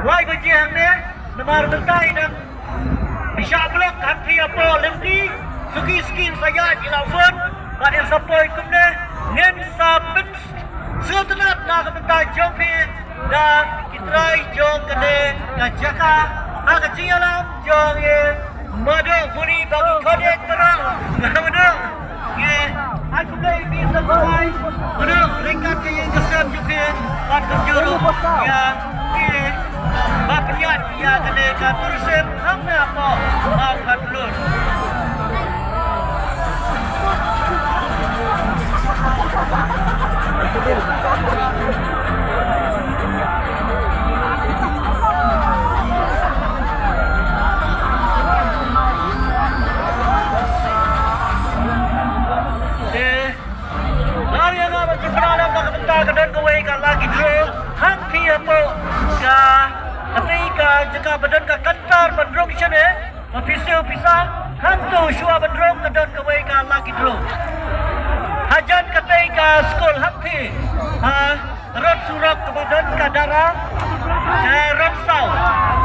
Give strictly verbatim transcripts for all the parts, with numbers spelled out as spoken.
Lai baje hangne, namar mynta i dang bishah blok hangtei hapoh lynti, suki suki sa ïaid i la phone, bad in sa poi kumne, ngin sa pynsngewtynnat na ka bynta jong phi, da ki trai jong kane ka jaka, ha ka jingïalam jong i Mado Buri ba ki khot ïa ka Mado. Ngi ai khublei ïa phi sa khublei. Mado, ryngkat ka ïing ka sem jong phi, bad kumjuh ruh ïa phi ba pynïaid ïa kane ka tourism hangne hapoh Mawphanlur. Te, la ïa nga ban kynmaw lem na ka bynta ka don kawei ka lucky draw hangtei hapoh ka, katei ka jaka ba don ka counter ban rung shane. Ba phi siew pisa, hangto shuwa ban rung ka don kawei ka lucky draw. Hajan katei ka skul hangtei, ha rod surok kaba don ka dara, eh, Rongsaw.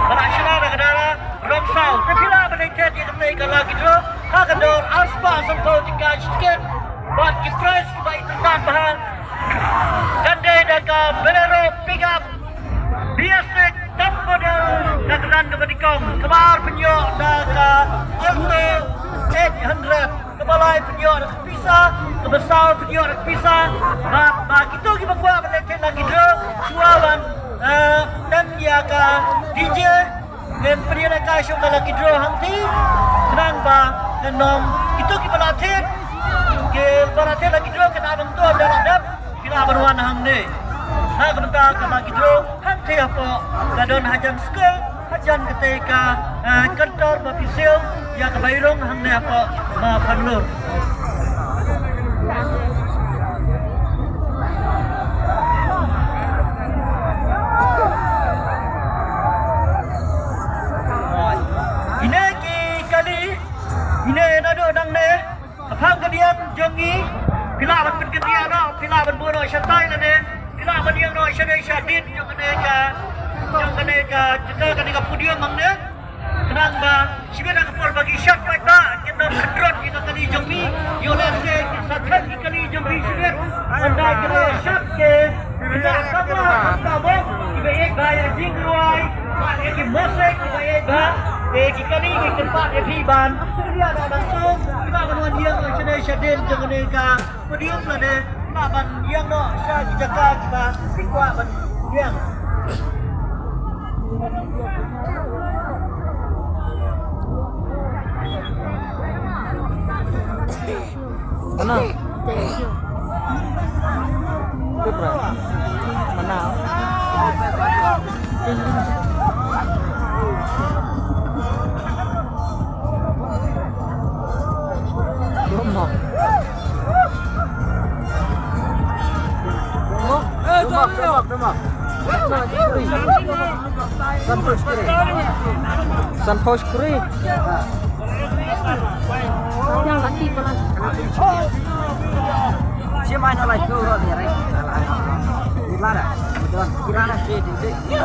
Ba la shna da ka dara Rongsaw. Te phi lah ban ïathuh ïa katei ka lucky draw ha ka dor arspah sanphew tyngka shi tiket. Bad ki prize kiba itynnad bha kan dei da ka Bolero pickup, B S six, top model, da ka kyrdan kaba nyngkong, kaba ar pynïoh da ka Alto eight hundred, kaba lai pynïoh da ka pisa, kaba saw pynïoh da ka pisa. Bad ba kito kiba kwah ban leit theh lucky draw, shuwa ban, eh, tem ïa ka D J, ngin pynïaid ka shuh ka lucky draw hangtei, khnang ba kan ym, kito kiba la theh, kiba la theh lucky draw kan ym don da la dep. Phi lah ban wan hangne. Na ka bynta ka lucky draw hangtei hapoh ka don hajan skul, hajan katei ka, eh, counter ba phi siew ïa ka bai rung hangne hapoh Mawphanlur. Ine ki kali, ine naduh nangne. Shaphang ka diang jong ngi, phi lah ban pynkynriah noh, phi lah ban buh noh shatai lane, phi lah ban ïeng noh shadien shadien jong kane ka, jong kane ka, jong kane ka podium hangne. Khnang ba shibit ha ka por ba ki shad paidbah kin ym khynrot ïa ka kali jong ngi, ïoh lehse kin sa thep ki kali jong ngi shibit. Hynda ki la shad ki, ki la shad ba, hynda ba kiba ïeit ba ïa jingrwai, ba ïa ki mosaic kiba ïeit ba, eh, ki kali ki kyrpad ïa phi ban ïa da dang sum, kiba ban wan ïeng shane shadien jong kane ka podium lane kiba ban ïeng noh sha ki jaka kiba phi kwah ban ïeng. Mana? Mana? Dua mah. Dua mah, dua mah, dua mah. Sanphew shikri. Sanphew shikri. Yang laki pala. Siapa yang nak tu orang ni, Rai? Di mana? Di mana? Di sini, di sini.